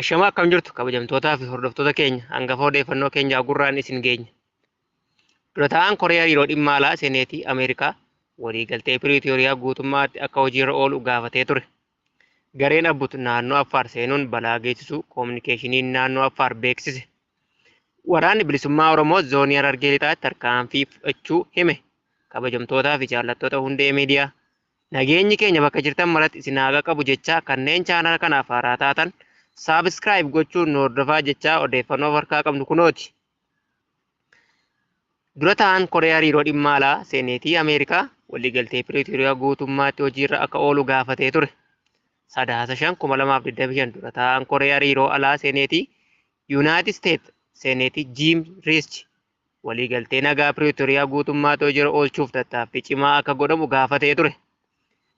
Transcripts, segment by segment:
Ashamaa, akkam jirtu kabajamtootaa fi hordoftoota keenya? Hangafa odeeffannoo keenyaa gurraan isin geenya. Dura taa'aan Koree hariiroo dhimma alaa Seeneetii Ameerikaa waliigaltee Piriitooriyaa guutummaatti akka hojiirra oolu gaafatee ture. Gareen Abbut naannoo Affaar seenuun balaa geessisuu koominikeeshiniin naannoo Affaar beeksise. Waraanni Bilisummaa Oromoo zoonii Harargee Lixaatti tarkaanfii fudhachuu hime. Kabajamtootaa fi jaallattoota Hundee Miidiyaa, nageenyi keenya bakka jirtan maratti isin haa qaqqabu jechaa, kanneen chaanala kanaaf haaraa taatan subscribe gochuun nu hordofaa jechaa, odeeffannoo harkaa qabnu kunooti. Dura ta'an Koree hariiroo dhimma alaa Seeneetii Ameerikaa waliigaltee Piriitooriyaa guutummaatti hojiirra akka oolu gaafatee ture. Sadaasa 5, 2025 dura ta'an Koree hariiroo alaa Seeneetii Yuunaayitid Isteet, Seeneetii Jiim Riisch, waliigaltee nagaa Piriitooriyaa guutummaatti hojiirra oolchuuf tattaaffii cimaa akka godhamu gaafatee ture.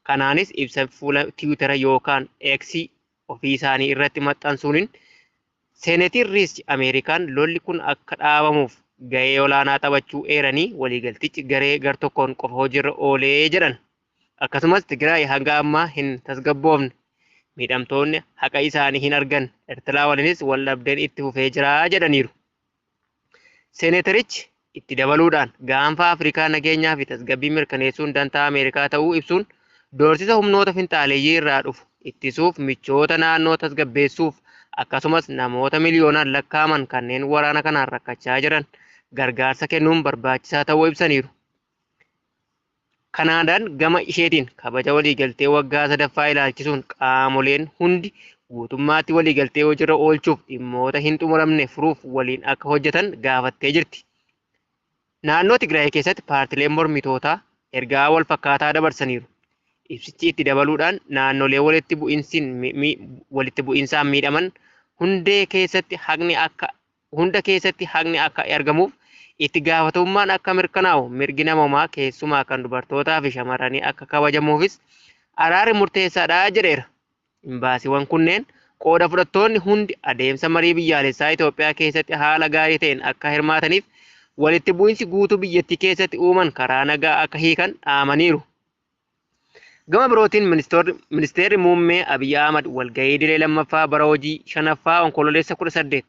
Kanaanis ibsa fuula Tiwutara yookaan X ofii isaanii irratti maxxansuun, Seeneetiin Riisch Ameerikaan lolli kun akka dhaabamuuf gahee olaanaa taphachuu eeranii, waliigaltichi garee gartokkoon qofa hojiirra oolee jedhan. Akkasumas Tigraay hanga ammaa hin tasgabboofne, miidhamtoonni haqa isaanii hin argan, Eertiraa waliinis wal dhabdeen itti fufee jira jedhaniiru. Seeneetarichi itti dabaluudhaan gaanfa Afrikaa nageenyaa fi tasgabbii mirkaneessuun dantaa Ameerikaa ta'uu ibsuun, doorsisa humnoota finxaaleeyyii irraa dhufu ittisuuf, michoota naannoo tasgabbeessuuf, akkasumas namoota miliyoonaan lakkaa'aman kanneen waraana kanaan rakkachaa jiran gargaarsa kennuun barbaachisaa ta'uu ibsaniiru. Kanaadaan gama isheetiin kabaja waliigaltee waggaa sadaffaa ilaalchisuun qaamoleen hundi guutummaatti waliigaltee hojiirra oolchuuf dhimmoota hin xumuramne furuuf waliin akka hojjetan gaafattee jirti. Naannoo Tigraay keessatti paartileen mormitootaa ergaa wal fakkaataa dabarsaniiru. Ibsichi itti dabaluudhaan naannolee walitti bu'insaan miidhaman hundee keessatti haqni akka hunda keessatti haqni akka argamuuf, itti gaafatamummaan akka mirkanaa'u, mirgi namoomaa keessumaa kan dubartootaa fi shamarranii akka kabajamuufis araarri murteessaadha jedheera. Imbaasiiwwan kunneen qooda fudhattoonni hundi adeemsa marii biyyaalessaa Itoophiyaa keessatti haala gaarii ta'een akka hirmaataniif walitti bu'insi guutuu biyyattii keessatti uuman karaa nagaa akka hiikan dhaamaniiru. Gama birootiin ministeerri muummee Abiyyi Ahmad walgahii idilee lammaffaa bara hojii shanaffaa Onkololeessa 18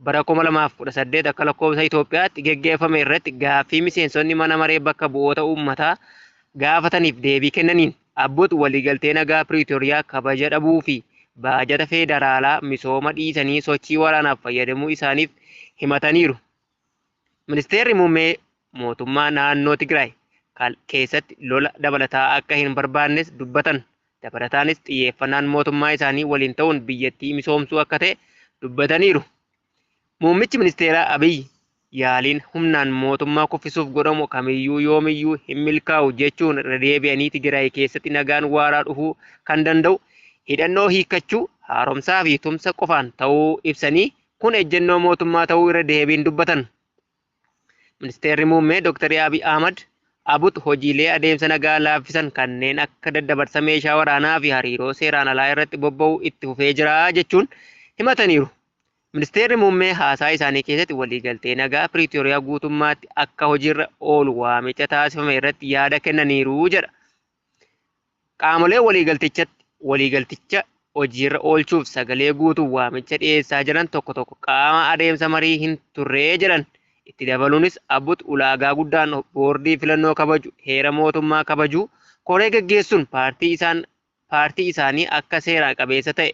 bara 2018 akka lakkoofsa Itoophiyaatti geggeeffame irratti gaaffii miseensonni mana maree bakka bu'oota uummataa gaafataniif deebii kennaniin, Abbut waliigaltee nagaa Piriitooriyaa kabaja dhabuu fi baajata federaalaa misooma dhiisanii sochii waraanaaf fayyadamuu isaaniif himataniiru. Ministeerri muummee mootummaa naannoo Tigraay keessatti lola dabalataa akka hin barbaannes dubbatan. Dabalataanis xiyyeeffannaan mootummaa isaanii waliin ta'uun biyyattii misoomsuu akka ta'e dubbataniiru. Muummichi ministeeraa Abiy yaaliin humnaan mootummaa kuffisuuf godhamu kamiyyuu yoomiyyuu hin milkaa'u jechuun irra deebi'anii Tigraay keessatti nagaan waaraa dhufuu kan danda'u hidhannoo hiikkachuu, haaromsaa fi tumsa qofaan ta'uu ibsanii, kun ejjennoo mootummaa ta'uu irra deebiin dubbatan. Ministeerri muummee Dr. Abiy Ahmad Abut hojiilee adeemsa nagaa laaffisan kanneen akka daddabarsa meeshaa waraanaa fi hariiroo seeraan alaa irratti bobba'uu itti fufee jira jechuun himataniiru. Ministeerri muummee haasaa isaanii keessatti waliigaltee nagaa Piriitooriyaa guutummaatti akka hojiirra oolu waamicha taasifame irratti yaada kennaniiru jedha. Qaamolee waliigalticha hojiirra oolchuuf sagalee guutuu waamicha dhiyeessaa jiran tokko tokko qaama adeemsa marii hin turree jedhan. Itti dabaluunis Abbut ulaagaa guddaan boordii filannoo kabaju, heera mootummaa kabajuu, koree gaggeessuun paartii isaanii akka seera qabeessa ta'e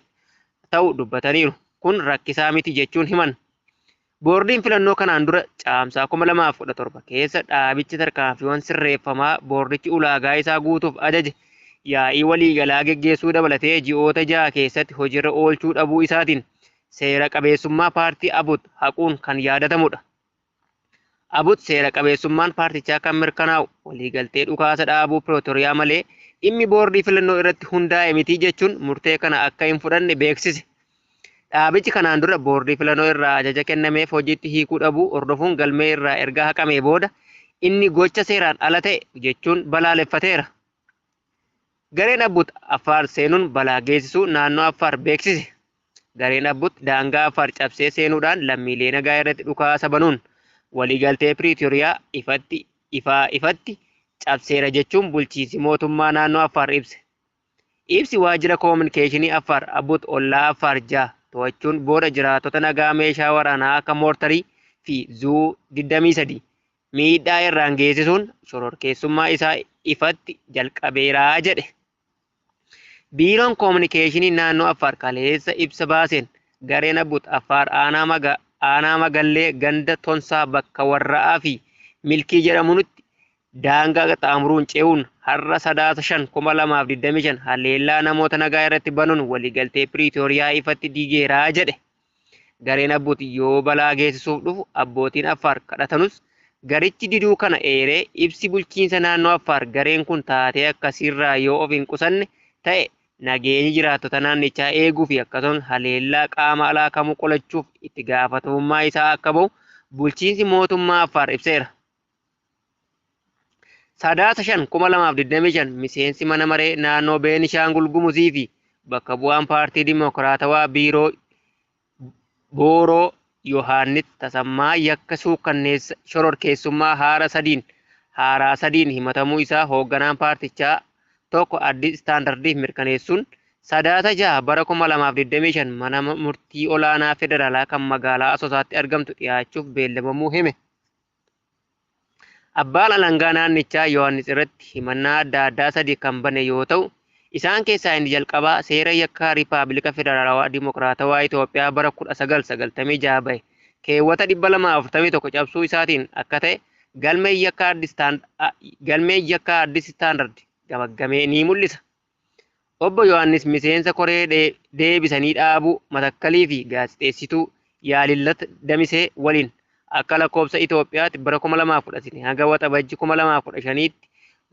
ta'u dubbataniiru. Kun rakkisaa miti jechuun himan. Boordiin filannoo kanaan dura Caamsaa 2017 keessa dhaabichi tarkaanfiiwwan sirreeffamaa boordichi ulaagaa isaa guutuuf ajaje yaa'ii waliigalaa geggeessuu dabalatee ji'oota 6 keessatti hojiirra oolchuu dhabuu isaatiin seera qabeessummaa paartii Abut haquun kan yaadatamudha. Abut seera qabeessummaan paartichaa kan mirkanaa'u waliigaltee dhukaasa dhaabuu Pirootoriyaa malee dhimmi boordii filannoo irratti hundaa'e miti jechuun murtee kana akka hin fudhanne beeksise. Dhaabichi kanaan dura boordii filannoo irraa ajaja kennameef hojiitti hiikuu dhabuu hordofuun galmee irraa erga haqamee booda inni gocha seeraan ala ta'e jechuun balaaleffateera. Gareen Abbut Affaar seenuun balaa geessisuu naannoo Affaar beeksise. Gareen Abbut daangaa Affaar cabsee seenuudhaan lammiilee nagaa irratti dhukaasa banuun waliigaltee Piriitooriyaa ifatti ifaa ifatti cabseera jechuun bulchiinsi mootummaa naannoo Affaar ibse. Ibsi waajjira koominikeeshinii Affaar Abbut ollaa Affaar ja'a to'achuun booda jiraattota nagaa meeshaa waraanaa akka moortarii fi zuu 23 miidhaa irraan geessisuun shororkeessummaa isaa ifatti jalqabeeraa jedhe. Biiroon Koominikeeshinii naannoo Affaar kaleessa ibsa baaseen gareen Abbut Affaar aanaa Magallee ganda Tonsaa bakka Warra'aa fi Milkii jedhamutti daangaa qaxxaamuruun ce'uun har'a Sadaasa 5, 2025 haleellaa namoota nagaa irratti banuun waliigaltee Piriitooriyaa ifatti diigeeraa jedhe. Gareen Abbut yoo balaa geessisuuf dhufu abbootiin Affaar kadhatanus garichi diduu kana eeree ibsi bulchiinsa naannoo Affaar gareen kun taatee akkasiirraa yoo of hin qusanne ta'e nageenyi jiraattota naannichaa eeguu fi akkasumas haleellaa qaama alaa kamuu qolachuuf itti gaafatamummaa isaa akka bahu bulchiinsi mootummaa Affaar ibseera. Sadaasa 5, 2025 miseensi mana maree naannoo Beenishaangul Gumuzii fi bakka bu'aan paartii Dimokiraatawaa Biiroo Booroo Yohaannis Tasammaa yakka suukanneessa shororkeessummaa haaraa sadiin himatamuu isaa hoogganaan paartichaa tokko Addis Istaandardiif mirkaneessuun Sadaasa 6 bara 2025 mana murtii olaanaa federaalaa kan magaalaa Asoosaatti argamtu dhiyaachuuf beellamamuu hime. Abbaan alangaa naannichaa Yohaannis irratti himannaa adda addaa sadi kan bane yoo ta'u, isaan keessaa inni jalqabaa seera yakkaa Riippaabilika Federaalawaa Dimokiraatawaa Itoophiyaa bara 1996 bahe keewwata 241 cabsuu isaatiin akka ta'e galmeen yakkaa Addis Istaandard gamaggamee ni mul'isa. Obbo Yohaannis miseensa koree deebisanii dhaabuu Matakkalii fi gaazexeessituu Yaalillat Damisee waliin akka lakkoofsa Itoophiyaatti bara 2013 hanga Waxabajji 2015tti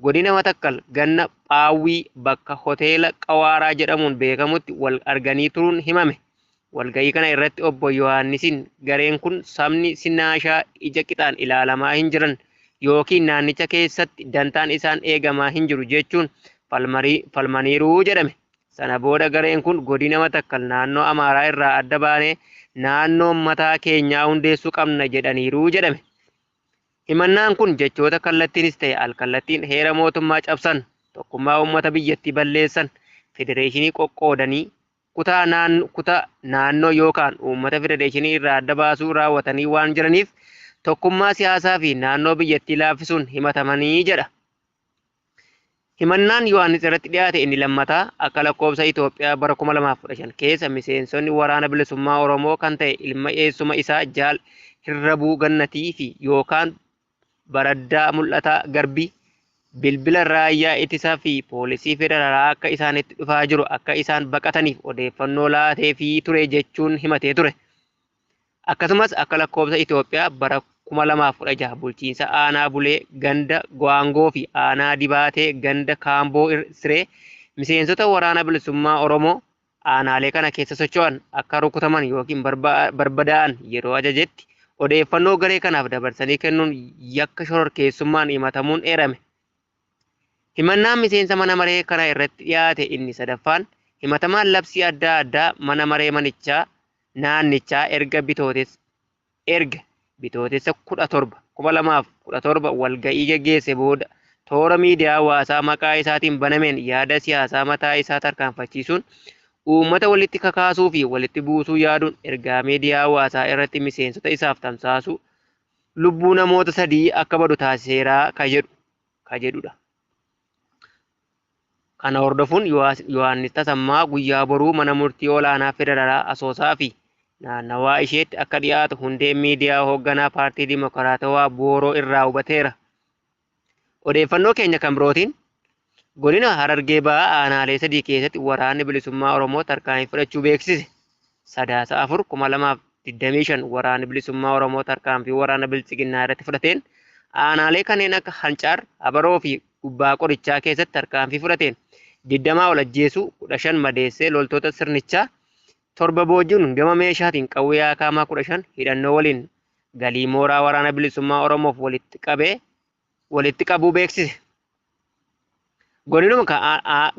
godina Matakkal ganna Phaawwii bakka hoteela Qawaaraa jedhamuun beekamutti wal arganii turuun himame. Walga'ii kana irratti obbo Yohaannisiin gareen kun sabni Sinaashaa ija qixaan ilaalamaa hin jiran yookiin naannicha keessatti dantaan isaan eegamaa hin jiru jechuun falmaniiruu jedhame. Sana booda gareen kun godina Matakkal naannoo Amaaraa irraa adda baanee naannoo mataa keenyaa hundeessuu qabna jedhaniiruu jedhame. Himannaan kun jechoota kallattiinis ta'e alkallattiin heera mootummaa cabsan, tokkummaa uummata biyyattii balleessan, federeeshinii qoqqoodanii kutaa naannoo yookaan uummata federeeshinii irraa adda baasuu raawwatanii waan jiraniif tokkummaa siyaasaa fi naannoo biyyattii laaffisuun himatamanii jedha. Himannaan Yohaannis irratti dhiyaate inni lammataa akka lakkoofsa Itoophiyaa bara 2015 keessa miseensonni waraana bilisummaa Oromoo kan ta'e ilma eessuma isaa Jaal Hirrabuu Gannatii fi yookaan Baraddaa Mul'ataa Garbii bilbila raayyaa ittisaa fi poolisii federaalaa akka isaanitti dhufaa jiru akka isaan baqataniif odeeffannoo laatee fi ture jechuun himatee ture. Akkasumas akka lakkoofsa Itoophiyaa bara 2016 bulchiinsa aanaa Bulee ganda Gwaangoo fi aanaa Dibaatee ganda Kaamboo Siree miseensota waraana bilisummaa Oromoo aanaalee kana keessa socho'an akka rukutaman yookiin barbadaa'an yeroo ajajetti odeeffannoo garee kanaaf dabarsanii kennuun yakka shororkeessummaan himatamuun eerame. Himannaan miseensa mana maree kana irratti dhiyaate inni sadaffaan himatamaan labsii adda addaa mana maree manichaa naannichaa erga bitootessa 17, 2017 walga'ii geggeesse booda toora miidiyaa hawaasaa maqaa isaatiin banameen yaada siyaasaa mataa isaa tarkaanfachiisuun uummata walitti kakaasuu fi walitti buusuu yaaduun ergaa miidiyaa hawaasaa irratti miseensota isaaf tamsaasu lubbuu namoota sadii akka badu taasiseeraa ka jedhudha. Kana hordofuun Yohaannis Tasammaa guyyaa boruu mana murtii olaanaa federaalaa Asoosaa fi naannawaa isheetti akka dhiyaatu hundeen miidiyaa hoogganaa paartii Dimokiraatawaa Booroo irraa hubateera. Odeeffannoo keenya kan birootiin godina Harargee Bahaa aanaalee sadii keessatti waraanni bilisummaa Oromoo tarkaanfii fudhachuu beeksise. Sadaasa 4, 2025 waraanni bilisummaa Oromoo tarkaanfii waraana biltsiginnaa irratti fudhateen aanaalee kanneen akka Hancaar, Abaroo fi Gubbaa Qorichaa keessatti tarkaanfii fudhateen 20 ol ajjeesuu, 15 madeessee loltoota sirnichaa 7 booji'uun gama meeshaatiin qawwee akaamaa 15 hidhannoo waliin galii mooraa waraana bilisummaa Oromoof walitti qabuu beeksise.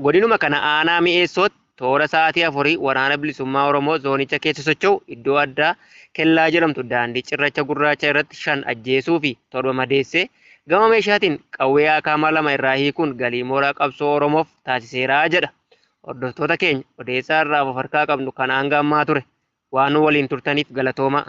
Godinuma kana aanaa mi'eessootti toora sa'aatii 4 waraana bilisummaa Oromoo zoonicha keessa socho'u iddoo addaa Kellaa jedhamtu daandii cirracha gurraacha irratti 5 ajjeesuu fi 7 madeessee gama meeshaatiin qawwee akaamaa 2 irraa hiikuun galii mooraa qabsoo Oromoof taasiseeraa jedha. Hordoftoota keenya odeessaa irraa of harkaa qabnu kan hanga ammaa ture. Waan nu waliin turtaniif galatooma.